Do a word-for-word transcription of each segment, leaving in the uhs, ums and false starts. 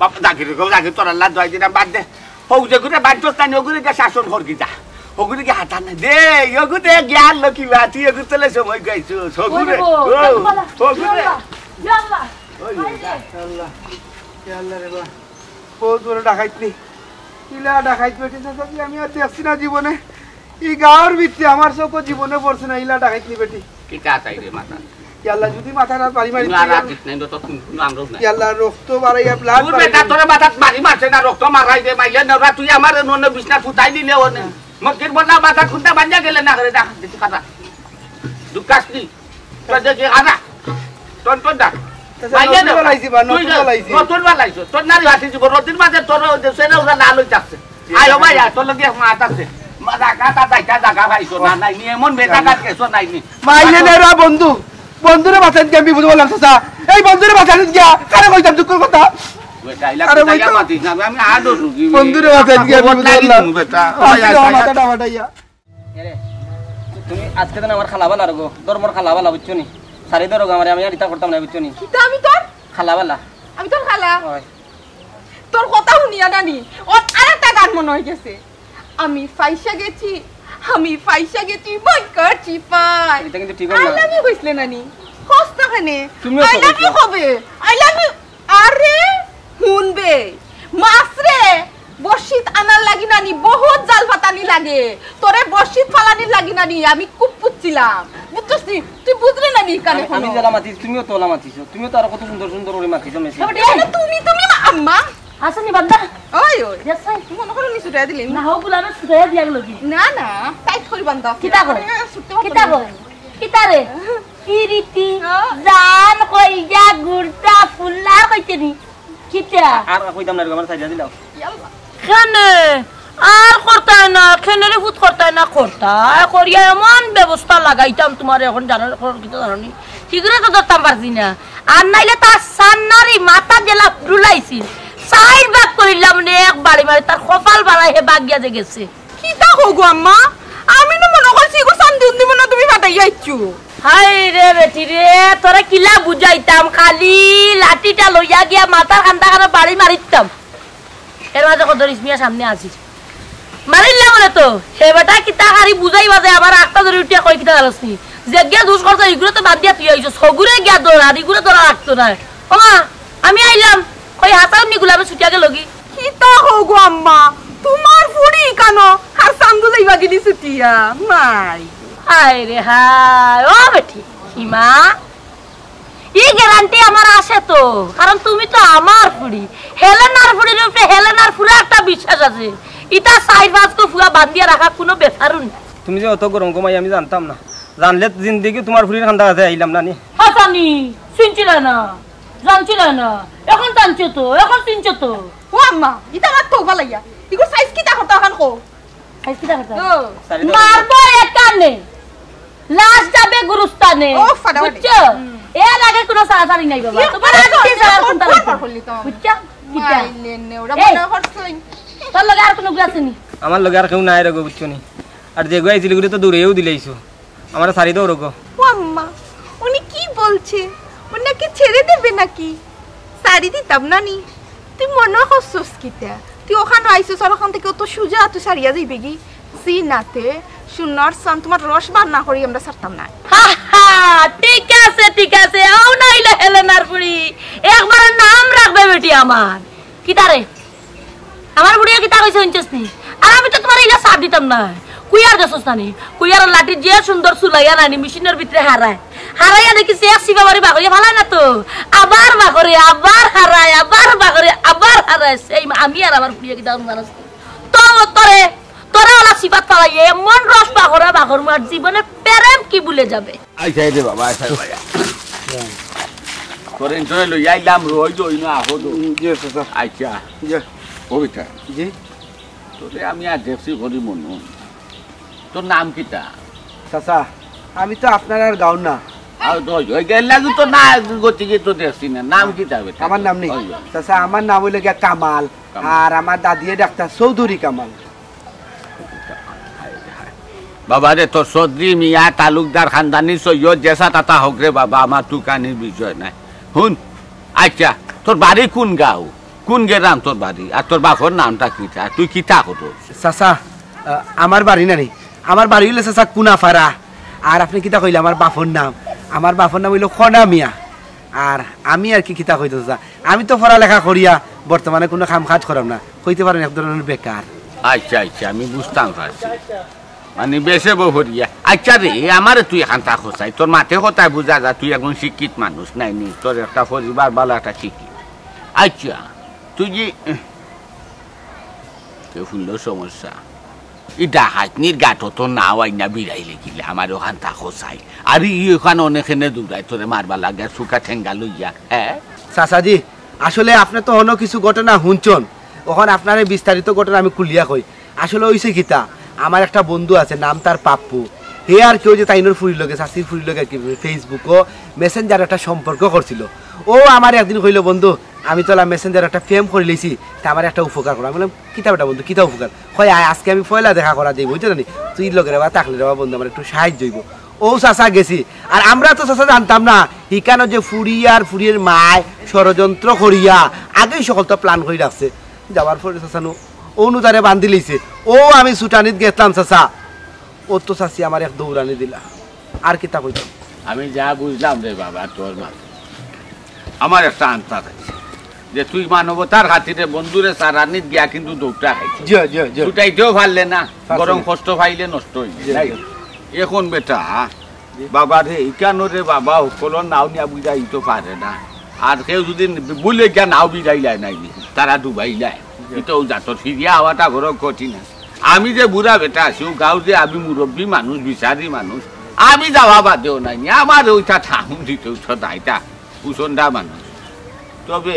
বাবা, জাগির গো, জাগির, তোর আল্লাহ দোয়াই দিলাম, বাদ দে। হউ যে ঘুরে বাদ দোস্তানি, ওগুরে গিয়া শাসন কর কি যা। ওগুরে গিয়া হাতা না দে, ওগুরে গিয়া আনলো কি বা, তুই ওগুর তলে সময় গাইছো, ওগুরে। ওরে গো, ও, ওগুরে। ইয়া আল্লাহ, ইয়া আল্লাহ। ওই, ইয়া আল্লাহ। ইয়া আল্লাহ রে বা। বহুত বড় ডাকাইত নি। ইলা ডাকাইত বেটি চাচা, আমি আর দেখছি না জীবনে। ই গাঁওর ভিতরে আমার চোখও জীবনে পড়ছে না, ইলা ডাকাইত নি বেটি। কিতা চাই রে মাথা? ইয়াল্লা, যদি মাথার আর বাড়ি মারি তুমি আর দিতাম। রাত দিত নাই, তো তুমি কোনো আমরাও নাই। ইয়াল্লা, রক্ত বাড়াইয়া, blood ওর বেটা বাড়াইয়া। তোরে মাথাত বাড়ি মারছে না, রক্ত মারাই দে, মাইলে নেওরা, তুই আমার ননে বিছনা ফুটাই দিলে ওনে। মক্কির বন্যা মাথাত খুঁটা বান্ধিয়া গেলে না করে, দেখ, দেখি খাতা। দুকাস নি? তোর যে, যে খাতা। তোর, তোর দা। আচ্ছা, মাইলে নতুন নেওরা। বানাইছি বা, তুই নতুন যে বানাইছি। নতুন বানাইছো। তোর নারী হাসি দিব, রোদির মাঝে তোর ওই যে সেরে ওরা লাল হয়ে যাচ্ছে। আয়, ও ভাই, আয়, তোর লগে এক মাত আছে। মা, জাগা তা যাইতা জাগা পাইছো না, নাই নি, এমন বেজাগাত গেছো, নাই নি। মাইলে নেরা বন্ধু, বন্ধুরে বাঁচাইতে গিয়া আমি বুঝে বললাম, চাচা, এই বন্ধুরে বাঁচাইতে গিয়া, কারে কইতাম দুঃখর কথা? বেটা, ইলা আরে কিতা বন্ধু, মাতিস না, আমি আদর রুগী। বন্ধুরে বাঁচাইতে গিয়া আমি বুঝে বললাম। বেটা, আজকে আমার মাথাটা ফাটাইয়া। এরে, তুমি আজকে দিন আমার খালাবালা রগো, ধর্মর খালাবালা, বুঝছো নি? সারি ধরো আমারে, আমি আর ইতা করতাম না, বুঝছো নি? কিতা আমি তোর? খালাবালা। আমি তোর খালা? হয়। তোর কথা শুনিয়া নানি, ওর আরেকটা গান মনে হয়ে গেছে। আমি ফাইসা গেছি, আমি ফাইসা গেছি, বই করছি পাই। এটা কিন্তু ঠিক হলো না। I love you কইছিলে নানি? কস না কেনে? তুমিও তো I love you কইছো। কবে? I love you। আরে, হুন বে, মাছ রে, বড়শিত আনার লাগি নানি, বহুত জাল ফাতানি লাগে। তোরে বড়শিত ফালানির লাগি নানি, আমি খুব পুচ্ছিলাম। বুঝছস নি? তুই বুঝলে নানি, কানে আমি, আমি শোনো। যেলা মাতিছি, তুমিও তো ওলা মাতিছো। তুমিও তো আরো কত সুন্দর সুন্দর করে মাতিছো, মেসি। এ, তুমি, তুমি মা-, আম্মা। আসেনি বান্দা? ওই, ওই। Yes, sir। মনে করো নি ছুটাই দিলি। না, হোক, বলে আমি ছুটাই দিয়া গেল কি? না, না, tight করি বান্ধা। কিতা কর? আরে, ছুটতে পারতো কিতা না। কর? কিতা রে? ইরিতি, হ্যাঁ। জান, কইজা, গুর্দা, ফুল্লা, কইতে নি? কিতা আর কইতাম না, আমার সাইডে দিলাও। কেনে? আর করতায় না, কেনে রে ফুত করতায় না, করতায় করিয়া এমন ব্যবস্থা লাগাইতাম তুমার, এখন জানো, এখন কিতা জানো নি? হিগুরে তো ধরতাম পারছি না। আর নাইলে তার সান্নারি মাথা যেলা ফুলাইছিল, চাইর ভাগ করিলাম নে এক বাড়ি মারি, তার কপাল বাড়াই হে বাগিয়া যে গেছে। কিতা কও গো আম্মা? আমি না মনো করছি ইগু চান্দি উন্দি মনে তুমি ফাটাইয়া আইছো। হায় রে বেটি রে, তোরে কিলা বুঝাইতাম, খালি লাঠিটা লইয়া গিয়া মাথার কান্দা কানো বাড়ি মারিতাম। এর মাঝে কত রিসমিয়া সামনে আসিস। মারিল্লা বলে তো, হে বেটা কিতা হারি বুঝাইবা যে আমার আখটা ধরি উঠিয়া কই কিতা জানোস নি? যে গিয়া দুষ করতো, ইগুরে তো বান্ধিয়া তুই আইছস, হগুরে গিয়া ধর, আর ইগুরে ধরা রাখতো না। ও মা, আমি আইলাম, কই হাসাউন নি গুলামে ছুটিয়া গেল গি? কিতা কও গো আম্মা, তুমার ফুড়ি কানো আর চান্দু যাইবা গিনি ছুটিয়া? মাই। হায় রে হায়, ও বেটি, সীমা, ই গ্যারান্টি আমার আছে তো, কারণ তুমি তো আমার ফুড়ি। হেলেনার ফুড়ির উপরে হেলেনার পুরা একটা বিশ্বাস আছে। ইতা চাইর পাঁচ গো ফুয়া বান্ধিয়া রাখা কুনু ব্যাপারও না। তুমি যে অত গরম কমাই আমি জানতাম না, জানলে জিন্দেগি তুমার ফুড়ির কান্দা কাছে আইলাম না নি। হাসানি, চিনছিলে না, জানছিলে না, এখন জানছো তো, এখন চিনছো তো। ও আম্মা, ইতা আমার তো ভালাইয়া, ইগো সাইজ কিতা করতে এখন কো? সাইজ কিতা করতে? ও। মারবো এক কানে, লাশ যাবে গুরুস্থানে। ও, ফাটাফাটি। বুঝছো? হুম। এর আগে কোনো সারাসারি নাই বাবা। ইয়ে, তোমার আগে কি সারা কোনটা লাগবে? বুঝছো? কিতা? মাইলে নে, ওরা এই, মনে করছইন। তোর লগে আর কোনো গ্লাস নি? আমার লগে আর কেউ নাই রে গো, বুঝছো নি? আর যে গো আইছিল গুলো তো দূরেও দিলাইছো। আমারে সারি দেও রোগো। ও আম্মা, উনি কি বলছে? ওনাকে ছেড়ে দেবে নাকি? সারি দিতাম না নি। তুই মনে করছস কিতা? তুই ওখানে আইছস আর ওখান থেকে অত সুজা তুই সারিয়া যাইবে কি? জি নাতে, সুনার সান তোমার রস বার না করি আমরা ছাড়তাম না। হা হা, ঠিক আছে, ঠিক আছে। ও নাইলে হেলেনার ফুড়ি, একবারে নাম রাখবে বেটি আমার। কিতারে? আমার বুড়িয়ে কিতা কইছে হুনছস নি? আর আমি তো তোমার ইলা সাথ দিতাম না। কুইয়ার গেছস না নি? কুইয়ার লাঠি যে সুন্দর চুলাইয়া নানি মেশিনের ভিতরে হারায়। হারাইয়া দেখি সে এক সিবা বাড়ি বাগরিয়া ফালায় না তো। আবার বাগরে, আবার হারায়, আবার বাগরে, আবার হারায়। সেই মা-, আমি আর আমার বুড়িয়ে কিতা জানাস নি? তো তোরে, তোরে ওলা সিবাত ফালাইয়া এমন রস বাগরা বাগর মার জীবনে প্রেম কি ভুলে যাবে? আইসা রে বাবা, আইসা রে বাবা। তোরে ইন্তরে লই আইলাম, রই দই না, আহো তো। জি, চাচা। আচ্ছা। জি। কবিতা। জি। তোরে আমি আর দেখছি করি মনো। তোর নাম কিতা? চাচা, আমি তো আপনার আর গাঁওর না। আর দই, ওই গেল লাগি তো না, গতিকে তো দেখছি না। নাম কিতা বেটা? আমার নাম নেই। ওই, ওই। চাচা, আমার নাম হইল গিয়া কামাল। কামাল। আর আমার দাদিয়ে ডাকতা চৌধুরী কামাল। বাবা রে, তোর চৌধুরী মিয়া তালুকদার খানদানি সৈয়দ যেসা তাতা হক রে বাবা, আমার তুকানির বিষয় নাই। হুন, আচ্ছা, তোর বাড়ি কোন গাঁও? কোন গ্রাম তোর বাড়ি? আর তোর বাপর নামটা কিতা? তুই কিতা করস? চাচা, আহ, আমার বাড়ি না নি, আমার বাড়ি হইলে চাচা কুনাফারা। আর আপনি কিতা কইলে আমার বাপর নাম? আমার বাপর নাম হইল কনা মিয়া। আর আমি আর কি কিতা কইতো চাচা, আমি তো পড়ালেখা করিয়া বর্তমানে কোনো কাম কাজ করাম না, কইতে পারেন এক ধরনের বেকার। আচ্ছা, আচ্ছা, আমি বুঝতাম পারছি। মানে বেশে বউ পড়িয়া। আচ্ছা রে, আমারে তুই এখান তা খোঁচাই, তোর মাতে কথায় বুঝা যা, তুই এখন শিক্ষিত মানুষ নাই নি, তোর একটা পরিবার ভালো একটা শিক্ষিত। আচ্ছা, তুই যে, কেউ শুনলেও সমস্যা। ই ডাকাইতনির গাটো তো নাও আইনা বিড়াইলে গিলে আমার ওখান তা খোঁচাই। আর ই ওখান অনেকখানে দৌড়ায় তোরে মারবা লাগে, আর সুকা ঠেঙ্গা লইয়া, হ্যাঁ? চাচাজি, আসলে আপনি তো অন্য কিছু ঘটনা শুনছেন, ওখান আপনারে বিস্তারিত ঘটনা আমি খুলিয়া কই। আসলে হইছে কিতা, আমার একটা বন্ধু আছে, নাম তার পাপ্পু। হে আর কেউ যে তাইনর ফুরির লগে, চাচির ফুরির লগে আর কি, Facebook-ও Messenger একটা সম্পর্ক করছিল। ও আমার একদিন কইলো, "বন্ধু, আমি তোলা Messenger একটা প্রেম করি লইছি, তা আমার একটা উপকার কর।" আমি বললাম, "কিতা বেটা বন্ধু, কিতা উপকার?" কয়, "আয়, আজকে আমি পয়লা দেখা করা দিব, বুঝছো নি? তুই লগে রেবা থাকলে রেবা বন্ধু, আমার একটু সাহায্য হইব।" ও চাচা গেছি, আর আমরা তো চাচা জানতাম না, হিকানো যে ফুরি আর ফুরির মায় ষড়যন্ত্র করিয়া আগেই সকল তো প্ল্যান করে রাখছে। যাওয়ার পরে চাচা নু, অনুদারে বান্ধি লইছে। ও আমি ছুটানিত গেছলাম চাচা, ও তো চাচি আমার এক দৌড়ানি দিলা। আর কিতা কইতাম? আমি যা বুঝলাম রে বাবা, তোর মাঝে আমার একটা আন্তাজ আছে যে তুই মানবতার খাতিরে বন্ধুরে সারানিত গিয়া কিন্তু দৌড়টা খাইছিস। জি, জি, জি। ছুটাইতেও পারলে না, পারছি বরং না। কষ্ট পাইলে নষ্ট হইলে, জি, তাই? জি। এখন বেটা, জি। বাবা রে, ইকানো রে বাবা, হকলর নাও নিয়া বুঝাই তো পারে না। আর কেউ যদি ভুলে গিয়া নাও বিড়াইলায় নাই, তারা ডুবাইলায়। জি। ইতো জাতর ফিরিয়া আওয়াটা বড় কঠিন আছে। আমি যে বুড়া বেটা আছি, ও গাঁও যে আমি মুরব্বী মানুষ, বিচারি মানুষ, আমি যাওয়া বাদেও নাই নি। আমার ওইটা থামুন দিতে সদাইটা উসন্ডা মানুষ। তবে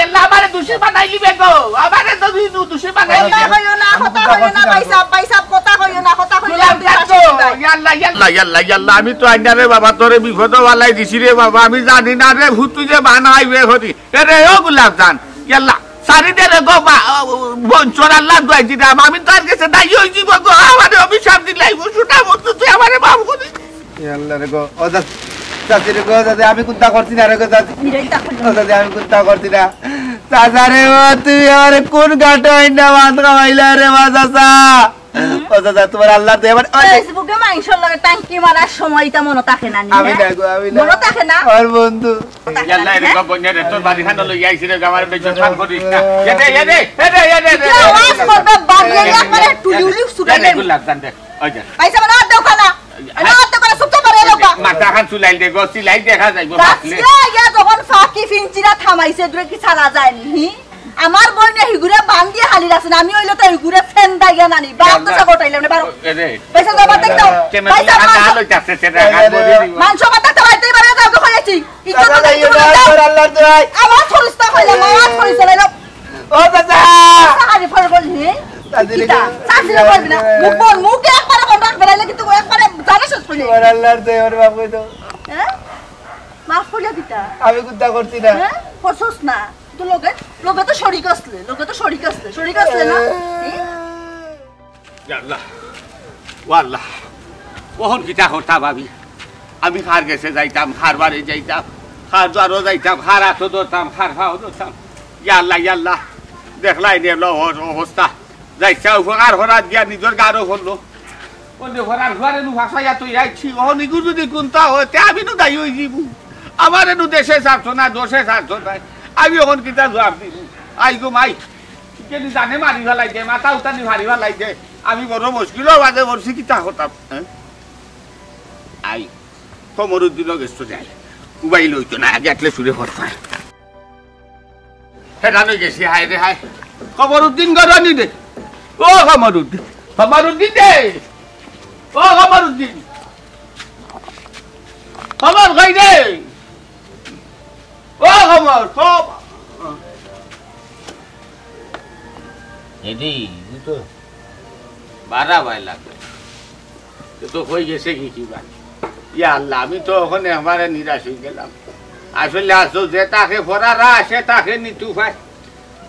ইয়াল্লা, আমারে দোষী বানাইলিবে গো, আমারে তো দুই দু-, দোষী বানাইলিবে। কথা কইও না, কথা কইও না, ভাই সাহেব, ভাই সাহেব, কথা কইও না, কথা কইও না, গোলাপ জান গো, ইয়াল্লা, ইয়াল্লা, ইয়াল্লা, ইয়াল্লা, আমি তো আইনা রে বাবা, তোরে বিপদো ফালাই দিছি রে বাবা, আমি জানি না রে, ভূত তুই যে বানাইবে হরি। এরে ও গোলাপ জান, ইয়াল্লা, সারি দে রে গো বা-, ও, ও, বঞ্চন আল্লাহ দুয়াই দিলাম, আমি তো আর গেছে দায়ী হয়ে দিব গো, আমারে অভিশাপ দিলাই গো, সুটা মতো তুই আমারে মাফ করি। এ আল্লাহ রে গো, ও দাদা, চাচি রে গো, দাদা, আমি কুন্তা করছি না রে গো, চাচি। ও দাদা, আমি কুন্তা করছি না। চাচা রে, ও তুই আমার কোন ঘাটে আইনা মাছ খাওয়াইলা রে, মা চাচা? ও চাচা, তোমার আল্লাহর দয়া মানে, ওই যে Facebookএ মাইনষর লগে টাঙ্কি মারার সময় ইতা মনো থাকে না নি, আমি হ্যাঁ? না গো, আমি না। মনো থাকে না? আমার বন্ধু। ইয়াল্লা, এরে গো, বন্যা রে, তোর বাড়ি খানো লই আইছি রে, আমার বেজত খান করিস না। এ দে, এ দে, এ দে, এ দে, এ দে। আওয়াজ করবে, বাড়ি একবারে টুলিউলি ছুটাই দে। গুল্লার জান দে। ওই যে। পয়সা বানা দেও খানা। আরে, অত করে সুতো পারে লোক। মাথা খান চুলাই দে গো, সিলাই দেখা যাইবো, বাপলে। গাছিয়া ইয়া যখন ফাঁকি ফিনচিরা থামাইছে, দূরে কি ছাড়া যায়নি, হি? আমার বইনে হিগুরে বান্ধিয়া হালি রাখছে না, আমি অইলে তো হিগুরে ফেন্দাইয়া নানি। বাপ তো সব উঠাইলাম না, বারো। এ রে। পয়সা জমা থাকতো। কেমন পয়সা আনা মাংস। লইতাছে, সে টাকা করে দিব। মাংস মাথা তো বাড়িতে বাড়িতে কাউকে হয়েছি। ইজ্জত দাদা, তো ইয়ে দাও। আল্লাহর দোয়াই। আমার ফরিস্তা কইলাম, আমার ফরিস্তা কইলাম। ও দাদা। সাহারি ফল বললি, হে? দাদি রে, কিতা? শাশুড়ি বলবি না। মুখ বল, মুখে একবারে বন্ধ রাখবে, নাইলে কিন্তু একবারে জানে শেষ করে। ওর আল্লাহর দোয়াই, ওর বাপ কই তো। হ্যাঁ? মাফ করিয়া দিতা। আমি কুন্তা করছি না। হ্যাঁ? করছস না। তো লগে, লগে তো শরিক আসলে, লগে তো শরিক আসলে, শরিক আসলে না? হ্যাঁ? ইয়া আল্লাহ, ও আল্লাহ, অখন কিতা করতাম আমি? আমি কার গেছে যাইতাম, কার বাড়ি যাইতাম, কার দুয়ারো যাইতাম, কার আতো ধরতাম, কার পাও ধরতাম? ইয়া আল্লাহ, ইয়া আল্লাহ, দেখলাই নি অবস্থা। যাইতা উপকার করাত গিয়া নিজর গারো পড়লো। অউ যে করার ফুয়ারে নু ফাঁসাইয়া তো আইছি, অখন ইগু যদি কুন্তা অয়, তে আমি নু দায়ী অইযিমু। আমারে নু দেশে ছাড়তো না, দোষে ছাড়তো না। আমি অখন কিতা জুয়াপ দিমু? আই গো মাই, কেনে জানে মারি ফালাই দে, মাথা উঠানি মারি ফালাই দে। আমি বড় মুশকিলর মাঝে পড়ছি, কিতা করতাম, হ্যাঁ? আই, কমরুদ্দিনও গেছে যাই। উবাই লইতো না, আগে আটলে সুরে পড়তাম। হেরান অই গেছি, হায় রে হায়। কমরুদ্দিন ঘরো নি রে। ও কমরুদ্দিন, কমরুদ্দিন রে। ও কমরুদ্দিন। কমর কই রে? ও কমর, কম-, এডি, ই তো বারা ভাই লাগে। এ তো কই গেছে কি, কি ভাই? ইয়া আল্লাহ, আমি তো অখন একবারে নিরাশ অই গেলাম। আসলে আছো যে তাকে ফরারা, সে তাকে নিতু ভাই।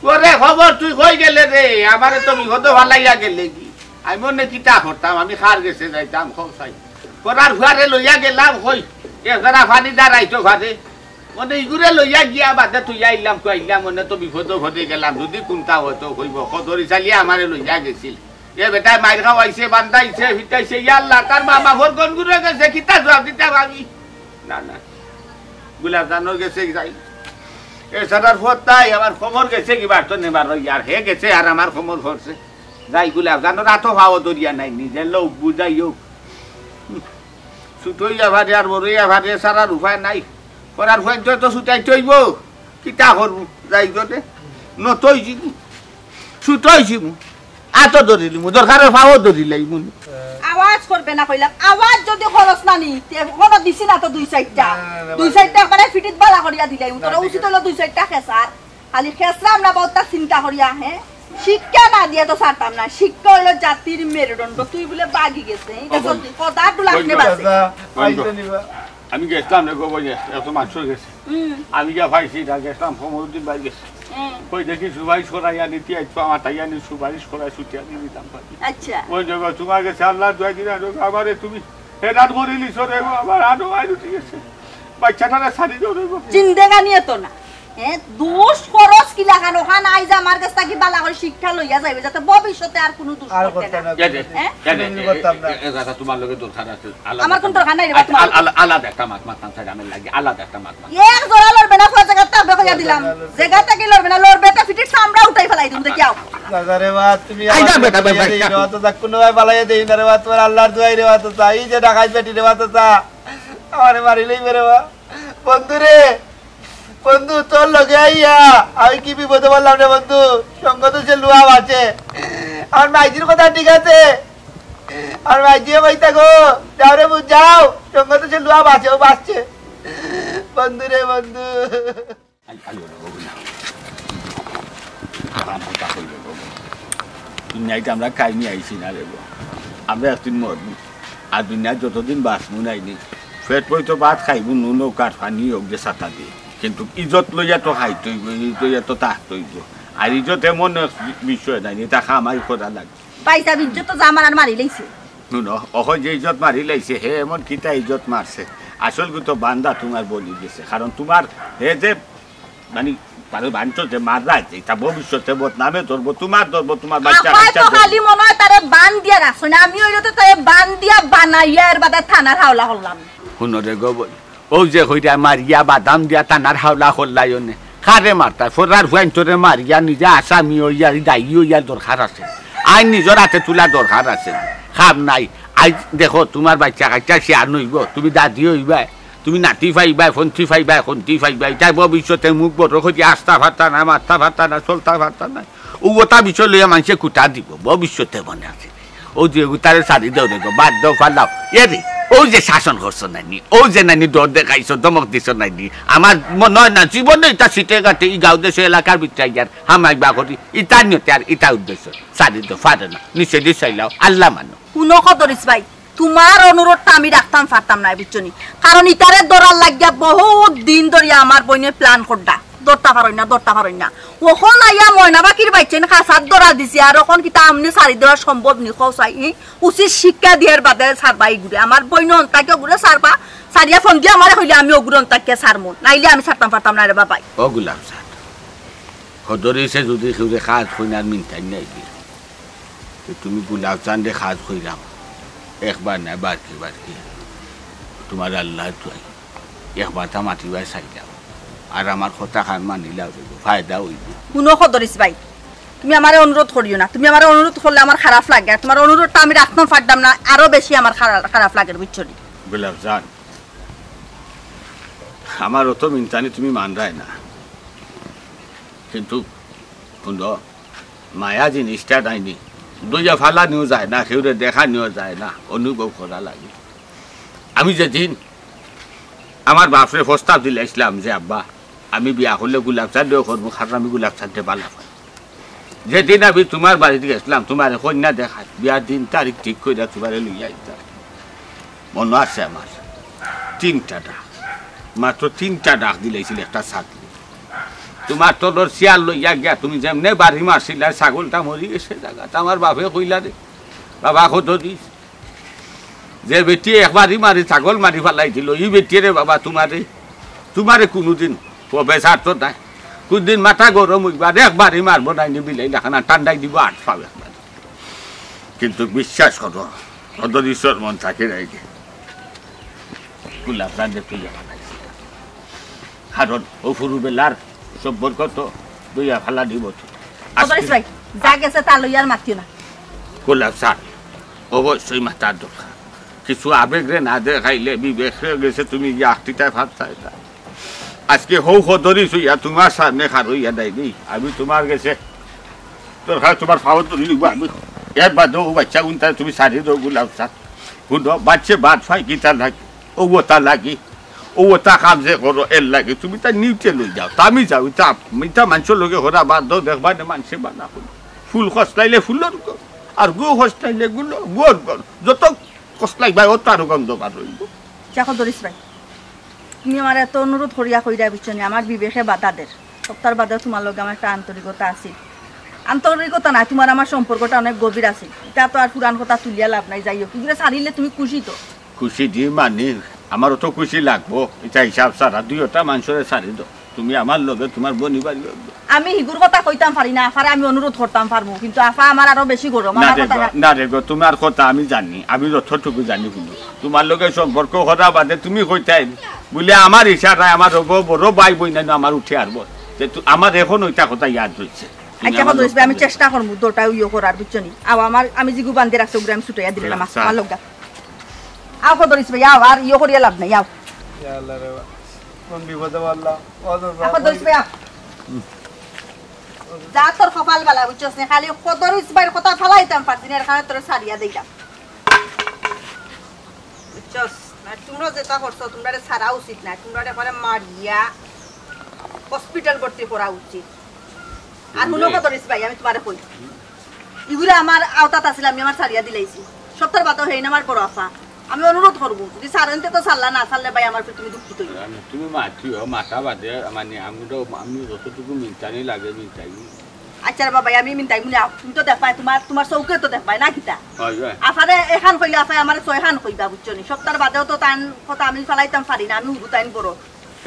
ওরে খবর, তুই কই গেলে রে? আমারে তো বিপদো ফালাইয়া গেলে কি? আমি মনে কিতা করতাম, আমি কার গেছে যাইতাম, কও চাই। ফরার ফুয়ারে লইয়া গেলাম, কই? এক জরা পানি দাঁড়াইতো ঘরে। মনে ইগুরে লইয়া গিয়া বাদে তুই আইলাম, তুই আইলাম, মনে তো বিপদো পড়ি গেলাম। যদি কুন্তা অয় তো কইবো, কদরি চালিয়া আমারে লইয়া গেছিল। এ বেটায় মাইর খাওয়াইছে, বান্ধাইছে, ফিটাইছে, ইয়া আল্লাহ, তার মা বাপর গনগুরে গেছে, কিতা জুয়াপ দিতাম আমি? না, না। গুলাব জানর গেছে যাই। এ সারার ফুয়ার তাই আমার কমর গেছে কি বাড়তো নেবার, আর হে গেছে আর আমার কমর পড়ছে। যাই গুলাব জানর আতো পাও ধরিয়া নাই, নিজে লউক বুঝাই অউক। হুম। ছুটইয়া ফারে আর বড়ইয়া ফারে, সারার উপায় নাই। করার ফুয়াইন্তরে তো ছুটাইতে অইবো। কিতা করমু? যাই গো দে। নত অইযিমু। ছুট অইযিমু। আতো ধরিলিমু। দরকারে পাও ধরিলাইমু। আওয়াজ করবে না কইলাম। আওয়াজ যদি করস না নি, তে অখনো দিছি না তো দুই চাইরটা। না, না, না, দুই চাইরটা একবারে ফিটিত বালা করিয়া দিলাইমু। তোরা উচিত অইলো দুই চাইরটা খেসার। খালি খেসরাম না, বউততা চিন্তা করিয়া, হে? শিক্ষা না দিয়া তো ছাড়তাম না। শিক্ষা অইলো জাতির মেরুদণ্ড। তুই বুলে বাগি গেছে। ইটা সত্যি। কথা একটু লাগনে বাজে। আচ্ছা, আইতে নিবা। আমি গেছলাম রে গো বইন, এত মানষর গেছে। হুম। আমি গিয়া পাইছি, ইটা গেছলাম, কমরুদ্দিন ভাইর গেছে। হুম। কই দেখি সুপারিশ করাইয়া নিতে আইতো, আমার তাই আনি সুপারিশ করাই ছুটি আনি দিতাম পারি। আচ্ছা। ওই যে গো, তুমার গেছে আল্লাহর দোয়াই দিলাম রে গো, আমারে তুমি হেরান করিলিছো রে গো, আমার আনো আই উঠি গেছে। বাচ্চাটারে ছাড়ি দেও রে গো। জিন্দেগানি এত না। হ্যাঁ, দুষ করস কিলাখান, অখান আইজ আমার গেছ থাকি বালা করি শিক্ষা লইয়া যাইবে, যাতে ভবিষ্যতে আর কুনু দুষ আর করতে করতে না। না। কে দে? হ্যাঁ? কে দে? কুনু করতাম না। এ, এ, এ, দাদা, তুমার লগে দরকার আছে। আলাদা আমার কুনু দরকার নাই রে বা, আলাদা, তুমার। আলাদা, আলাদা একটা মাত মাততাম চাই, আমার লাগি। আলাদা একটা মাত মাত। এক জোড়া লড়বে না, ফুয়া জাগাত থাকবে, কইয়া দিলাম। জাগা থাকি লড়বে না, লড়বে তো ফিটির চামড়া উঠাই ফালাই দিমু, দেখিয়াও। দাদা রে বা, তুমি আই যা আমারে বেটা, বাই, বাই, বাই। রে বা, তো যা কুনু ভাই বালাইয়া দেই না রে বা, তুমার আল্লাহর দোয়াই রে বা, তো যা, এই যে ডাকাইত বেটি রে বা, তো যা। আমারে মারিলেই রে বা। বন্ধু রে, বন্ধু, তোর লগে আইয়া আমি কি বিপদে পড়লাম রে বন্ধু। সঙ্গত সে লুয়া বাঁচে। আমার মাইজির কথা ঠিক আছে, আমার মাইজিয়ে কইতা গো, যাও রে বন্ধু, যাও। সঙ্গত সে লুয়া বাঁচে, ও বাঁচছে। বন্ধু রে বন্ধু। আই, আই, ওরে বাবা। আরাম কথা কইলে বাবা। দুনিয়াত আমরা খাইনি আইছি না রে বাবা। আমরা একদিন মরমু। আর দুনিয়াত যতদিন বাঁচমু নাইনি, পেট ভরি তো ভাত খাইমু, নুন অউক আর পানি অউক যে ছাতা দিয়া। কিন্তু ইজ্জত লইয়া তো খাইতে অইবো, ইজ্জত লইয়া তো থাকতে অইবো। আর ইজ্জত এমন এক বিষয় নাইনি, ইটা কামাই করা লাগে। ভাইসাব, ইজ্জত তো জামার আর মারি লাইছে। হুনো, অখন যে ইজ্জত মারি লাইছে, হে এমন কিতা ইজ্জত মারছে? আসল তো বান্দা তুমার বলি গেছে। কারণ তুমার হে যে, মানে, তারে বানছো যে মাররা যে, ইটা ভবিষ্যতে বদনামে ধরবো, তুমার ধরবো, তুমার বাচ্চা আপায় কাচ্চা তো ধরবো। খালি মনে অয় তারে বান দিয়া রাখছো না, আমি অইলে তো তারে বান দিয়া বানাইয়া এর বাদে থানার হাওলা করলাম। হুনো রে গো বই, অউ যে কইরা মারিয়া বাদাম দিয়া থানার হাওলা করলাইও নে। কারে মারতায়? ফরার ফুয়াইন্তরে মারিয়া নিজে আসামি অইয়া, দায়ী অইয়া দরকার আছে। আইন নিজর আতে তুলা দরকার আছে। কাম নাই। আইজ দেখো, তুমার বাচ্চা কাচ্চা শিয়ান অইবো, তুমি দাদি অইবায়। তুমি নাতি পাইবায়, ফন্তি পাইবায়, কন্তি পাইবায়, ইতায় ভবিষ্যতে মুখ বড় করি আস্তা পারতা না, মাততা পারতা না, চলতা পারতা না। অউ অতা বিষয় লইয়া মানষে কুটা দিব, ভবিষ্যতে মনে আছে। অউ যে ইগুতারে ছাড়ি দেও রে গো, বাদ দেও, ফালাও। এরে, অউ যে শাসন করছো নাইনি, অউ যে নাইনি ডর দেখাইছো, ধমক দিছো নাইনি, আমার মনে অয় না জীবনে ইতা সিটে ঘাটে ই গাঁও দেশে এলাকার ভিতরে আইয়ার হামাইবা করি, ইতা নিয়তে আর ইতা উদ্দেশ্য। ছাড়ি দেও, পারো না, নিষেধ চাইলাও, আল্লাহ মানো। হুনো খদরিস ভাই, তুমার অনুরোধটা আমি রাখতাম পারতাম নায়, বুঝছো নি? কারণ ইতারে ধরার লাগিয়া বহুত দিন ধরিয়া আমার বইনে plan কররা। ধরতা পারইন না, ধরতা পারইন না। অখন আইয়া ময়না পাখির বাইচ্চাইন খাঁচাত ধরা দিছে, আর অখন কিতা আমনে ছাড়ি দেওয়া সম্ভব নি, কও চাই? ই উচিত শিক্ষা দিয়ার বাদে ছাড়বা ইগুরে। আমার বইন অন্তাকে অগুরে ছাড়বা, ছাড়িয়া ফোন দিয়া আমারে কইলে আমি অগুরে অন্তাকে ছাড়মু, নাইলে আমি ছাড়তাম পারতাম নায় রে বাবাই। ও গুলাম চান, খদরিসে যুদি কেউরে কাজ কইন আর মিনতাইন নায় দি, তে তুমি গুলাম চানরে কাজ কইরাম, একবার নায় বারকি বারকি, তুমার আল্লাহর দোয়াই। এক বাতা মাতিবায় চাইলাম, আর আমার কথাখান মানিলাও রে গো, ফায়দা অইবো। হুনো খদরিস ভাই, তুমি আমারে অনুরোধ করিও না, তুমি আমারে অনুরোধ করলে আমার খারাপ লাগে, আর তুমার অনুরোধটা আমি রাখতাম পারতাম না, আরো বেশি আমার খারা-, খারাপ লাগের, বুঝছো নি? গুলাম চান, আমার অত মিনতানি তুমি মানরায় না, কিন্তু হুনো, মায়া জিনিসটা নাইনি, ধইয়া ফালানিও যায় না, কেউরে দেখানিও যায় না, অনুভব করা লাগে। আমি যেদিন আমার বাফরে প্রস্তাব দিলাইছলাম যে, "আব্বা, আমি বিয়া করলে গুলাম চানরেউ করমু, কারণ আমি গুলাম চানরে ভালা পাই।" যেদিন আমি তুমার বাড়িত গেছলাম, তুমারে কইন্যা দেখাত, বিয়ার দিন তারিখ ঠিক কইরা তুমারে লইয়া আইতাম। মনো আছে আমার? তিনটা ডাক, মাত্র তিনটা ডাক দিলাইছিল একটা ছাগলে। তুমার তলর শিয়াল লইয়া গিয়া তুমি যেমনে বাড়ি মারছিলায়, ছাগলটা মরি গেছে জাগাত। আমার বাফে কইলা রে, বাবা খদরিস, যে বেটিয়ে এক বাড়ি মারি ছাগল মারি ফালাই দিলো, ই বেটিয়ে রে বাবা তুমারে, তুমারে কুনুদিন অবিচার তো নায়। কুনদিন মাথা গরম অইবো, আর এক বাড়ি মারবো নায় নি বিলাই লাখান, ঠান্ডাই দিবো আট পাও একবারে। কিন্তু বিশ্বাস করো, খদরিসর মন থাকে নায় রে। গুলাম চানরে তুই আমার কাছে। কারণ অউ ফুরু বেলার সম্পর্ক তো ধইয়া ফালা দিব তো। আজকে খদরিস ভাই, যা গেছে তা লইয়া আর মাতিও না। গুলাম চান, অবশ্যই মাতার দরকার। কিছু আবেগরে না দেখাইলে বিবেকরে গেছে তুমি গিয়া আখটিটায় ফাঁদ চাইতা। আজকে হউ খদরিস অইয়া তুমার সামনে খাড়ইয়া দেয়নি, আমি তুমার গেছে দরকার তুমার পাও ধরি নিবো আমি। এর বাদে অউ বাইচ্চাগুনতারে তুমি ছাড়ি দেও গুলাম চান। হুনো, বাইচ্চায় বাদ পায় কিতা লাগি, অউ অতা লাগি, অউ অতা কাম যে করো এর লাগি, তুমি তা নিউটে লই যাও, তা আমি যাও, ইতা, ইতা মানষর লগে করা বাদ দেও, দেখবায় নে মানষে বালা কইবো। ফুল কসলাইলে ফুলর গন্ধ, আর গু কসলাইলে গুলো, গুর গন্ধ। যত কসলাইবায় অত আরো গন্ধ বার অইবো। দেখো খদরিস ভাই, তুমি আমারে এত অনুরোধ করিয়া কইরায়, বুঝছো নি, আমার বিবেকে বাধা দের। সবতার বাদেও তুমার লগে আমার একটা আন্তরিকতা আছিল। আন্তরিকতা নায়, তুমার আমার সম্পর্কটা অনেক গভীর আছিল। ইতা তো আর পুরান কথা তুলিয়া লাভ নাই। যাই হউক, ইগুরে ছাড়িলে তুমি খুশি তো? খুশি দি মানি, আমারও তো খুশি লাগবো। ইতা হিসাব ছাড়া দুইওটা মানষরে ছাড়ি দেও। তুমি আমার লগে তুমার বনি বাড়ি অইবো। আমি হিগুর কথা কইতাম পারি না, আফারে আমি অনুরোধ করতাম পারমু, কিন্তু আফা আমার আরো বেশি গরম। না আমার রে কথা গো, না রে গো, তুমার কথা আমি জানি, আমি যতটুকু জানি হুনো। তুমার লগে সম্পর্ক করা বাদে তুমি কইতায় বুলে আমার ইশারায় আমার বড়, বড় ভাই বইন নাইন আমার উঠি আরবো। তে তু-, আমার এখন অইটা কথা ইয়াদ রইছে। তুমি আচ্ছা, আমার খদরিস ভাই, আমি চেষ্টা করমু দুইটা ইয়ে করার, বুঝছো নি? আও আমার, আমি যেগু বান্ধি রাখছি, ওগুরে আমি ছুটাইয়া দিলাম, আচ্ছা। আমার লগে। আও খদরিস ভাই, আও, আর ইয়ে করিয়া লাভ নাই, আও। ইয়া আল্লাহ রে বাবা, কোন বিপদে পড়লাম। ও তোর বাবা, আও খদরিস ভাই, আও। যা তোর কপাল বালা, বুঝছস নি? খালি খদরিস ভাইর কথা ফালাইতাম পারছি না, এর কারণে তোরে ছাড়িয়া দিলাম। বুঝছস? না, তুমরা যেটা করছো, তুমরারে ছাড়া উচিত না, তুমরারে করে মারিয়া hospital ভর্তি করা উচিত। আর হুনো খদরিস ভাই, আমি তুমারে কই, ইগুরে আমার আওতাত আছিল, আমি আমার ছাড়িয়া দিলাইছি। সবতার বাদেও হেইন আমার বড় আফা। আমি অনুরোধ করমু, যদি ছাড়ইন তে তো ছাড়লা, না ছাড়লে ভাই আমার উপরে তুমি দুঃখিত অইও। না, তুমি মাতিও, মাতা বাদে, মানে, আমি তো, আমি যতটুকু মিনতানি লাগে, মিনতাইমু। আচ্ছা রে বাবা, আমি মিনতাইমু নে, তুমি তো দেখবায়, তুমার, তুমার চউখে তো দেখবায় না কিতা? অয়, অয়। আফারে এখান কইলে আফায় আমারে ছয়খান কইবা, বুঝছো নি? সবতার বাদেও তো তান কথা আমি ফালাইতাম পারি না, আমি হুরু তাইন বড়।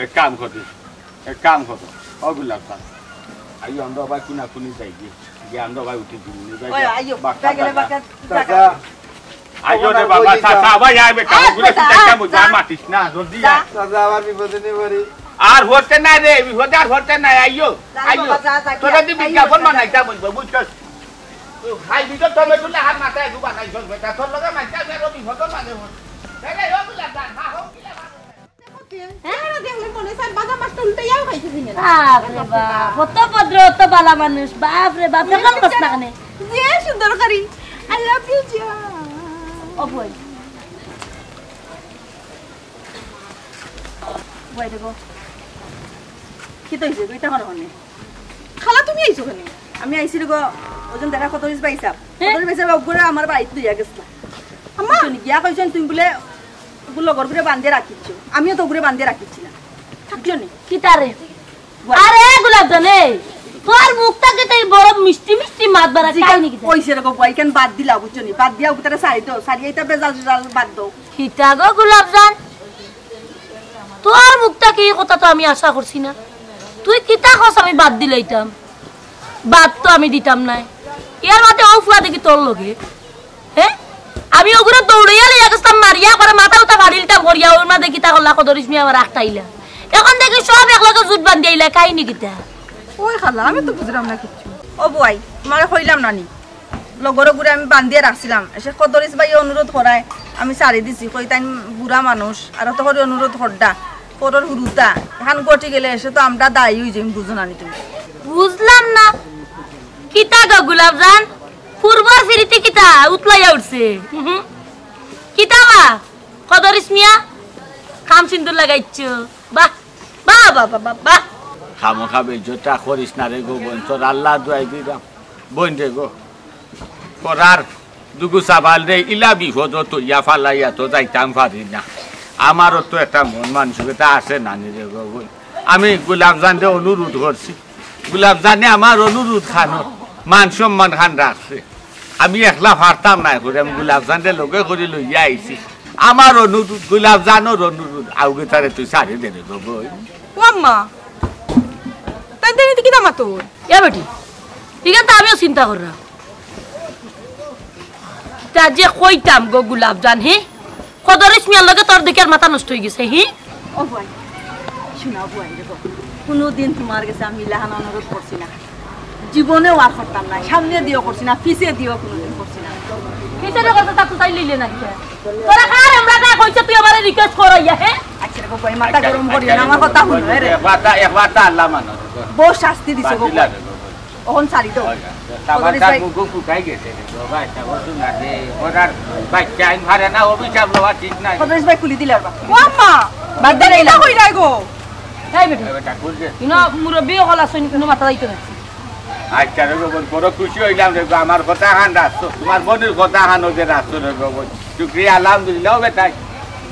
এক কাম করি, এক কাম করো, অগুলা কর। আইও, আমরা ভাই কুনাকুনি যাই গি। গিয়া আমরা ভাই উঠি দিমু নি, ভাই ওই, গিয়া। আইও, বাক্কা ভাই গেলে বাক্কা। বাক্কা, চাচা। আইও রে বাবা, চাচা, ভাই আইবে, কাম আয়, করে যা, চিন্তা কিতা বুঝবা, যা। মাতিস না, জলদি যা। আয়। চাচা, আবার বিপদে নি পড়ি। আর হতে না রে, বিপদে আর হতে না, আইও, যা রে আইও। বাবা, যা, যা, তোরা গিয়া। দি আইও, বিজ্ঞাপন যা, যা। বানাইতা বলবো, বুঝছস? ও, ভাই, বিপদ তবে তুলে হাত মাথায় একটু বানাই চলবে, তা তোর লগে মাইকা আমি আরো বিপদ মানে হল। এই রে, ও বুঝা যা, না হোক, কিলা ভালো। বাদাম মাছটা উল্টাইয়াও খাইছে চিংড়ি। বাপ রে বাপ, কত ভদ্র, কত বালা মানুষ। বাপ রে বাপ, এখন কস না কেনে? যে সুন্দর করি। I love you, জান। ও বই। বই দেখো। কিতা অইছে? কিতা করো মানে? খালা, তুমি আইছো কেনে? আমি আইছি রে গো, ওজন দেখা কত হইছে ভাই সাহেব? হ্যাঁ? কত হইছে ভাই সাহেব? ওগুরে আমার বাড়িত লইয়া গেছলা। আম্মা! বুঝছো নি? গিয়া কইছেন তুমি বুলে ওগুলো লগর করে বান্ধিয়া রাখিছো। আমিও তো ওগুরে বান্ধিয়া রাখিছি না। বুঝছো নি? কিতা রে? বল। আরে গোলাপ জান, এই তোর মুখটা কিতা এই বড় মিষ্টি মিষ্টি মাত বাড়া জিগা কাহিনী কিতা? কইছে রে গো, বই কেন বাদ দিলা, বুঝছো নি? বাদ দিয়া ওগুতারে সারি দাও, সারি এটা বেজাল বেজাল বাদ দাও। কিতা গো গোলাপ জান? তোর মুখ থাকি এই কথা তো আমি আশা করছি না। তুই কিতা কস আমি বাদ দিলাইতাম? বাদ তো আমি দিতাম নায়। এর মাঝে ও ফুয়া দেখি তোর লগে। হ্যাঁ? আমি ওগুরে দৌড়াইয়া লইয়া গেছলাম, মারিয়া করে মাথা উঠা ফাড়িলতাম করিয়া, ওর মাঝে কিতা করলা, কদরিস মিয়া আমার আখটাইলা। এখন দেখি সব একলগে জুট বান্ধি আইলা, কাহিনী কিতা? ওই খালা, আমি তো বুঝলাম না কিচ্ছু। ও বুয়াই, তোমারে কইলাম না নি? লগর ওগুরে আমি বান্ধিয়া রাখছিলাম। এসে কদরিস ভাই অনুরোধ করায়, আমি ছাড়ি দিছি। কই তাইন বুড়া মানুষ, আর অত করে অনুরোধ করডা, পরর হুরুতা। এখান গটি গেলে এসে তো আমরা দায়ী হই যাই, বুঝো না নি তুমি? বুঝলাম না। কিতা গো গোলাপ জান? পূর্বর ফিরিতি কিতা উতলাইয়া উঠছে? হুম? কিতা বা? কদরিস মিয়া? কাম সিন্দুর লাগাইছো? বাহ, বাহ, বাহ, বাহ, বাহ, বাহ। খামোখা বেইজ্জতটা করিস না রে গো বোন, তোর আল্লাহ দোয়াই দিলাম। বোন রে গো, করার দুগু সাবাল রে, ইলা বিপদ তো ইয়া ফালাইয়া তো যাইতাম পারি না। আমারও তো একটা মন মানসিকতা আছে নানি রে গো বোন। আমি গোলাপ জানরে অনুরোধ করছি, গোলাপ জানে আমার অনুরোধ খানো, মান সম্মান খান রাখছে। আমি একলা পারতাম না করে আমি গোলাপ জানরে লগে করে লইয়া আইছি। আমার অনুরোধ, গোলাপ জানর অনুরোধ, আউগে তারে তুই সারি দে রে গো বই। ও আম্মা, তাই তাই কিতা মাতো? এ বেটি, ঠিক আছে, আমিও চিন্তা করলাম। তা যে কইতাম গো গোলাপ জান, হি? কদরিস মিয়ার লগে তোর দেখিয়ার মাথা নষ্ট হয়ে গেছে, হি? ও ভাই, শোনা ভাই, দেখো, কোনোদিন তোমার গেছে আমি ইলাহান অনুরোধ করছি না, জীবনেও আর করতাম না, সামনে দিয়েও করছি না, পিছে দিয়েও কোনোদিন করছি না। পিছে দিয়েও করছে, তা তো তাই লইলে না কি? তোরা কার আমরা যা কইছে তুই আমারে রিকোয়েস্ট করাইয়া, হ্যাঁ? আচ্ছা, দেখো ভাই, মাথা গরম করিও না, আমার কথা হুনো, এ রে। একবার তা, একবার তা আল্লাহ মানো। বউ শাস্তি দিছে গো। অখন ছাড়ি দাও। সাবান কদরিস তার ভাই। মুখ ফুটাই গেছে রে, বাবা, এটা বলতো না রে। ওরার বাচ্চা আইন পারে না, অভিশাপ লওয়া ঠিক নাই। কদরিস ভাই খুলি দিলে আর বা। ও আম্মা, বাদ দে না, এটা কই যায় গো? যাই বেটি। এ বেটা, খুলছে। ইনো মুরব্বি অকল আছইন, কোনো মাথা যাইতো না। আচ্ছা রে গো বোন, বড় খুশি হইলাম রে গো, আমার কথা হান রাখছো, তোমার বোনের কথা হান ওদের রাখছো রে গো বোন। শুক্রিয়া, আলহামদুলিল্লাহ। ও বেটাই,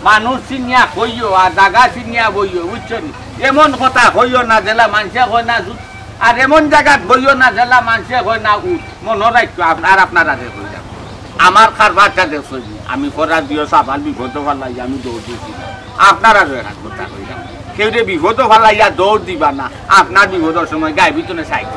মানুষ চিনিয়া কইও, আর জাগা চিনিয়া বইও, বুঝছো নি? এমন কথা কইও না, যেলা মানষে কয় না, আর এমন জাগাত বইও না, যেলা মানষে কয় না উঠ। মনো রাখো, আপ-, আর আপনারা যে কইলাম, আমার কারবারটা দেখছো নি, আমি করার দিও সাবান বিপদ ফালাই, আমি দৌড় দিছি। আপনারা যে এখান কথা কইলাম, কেউ যে বিপদ ফালাইয়া দৌড় দিবা না, আপনার বিপদর সময় গায়ে ভিতরে সাইড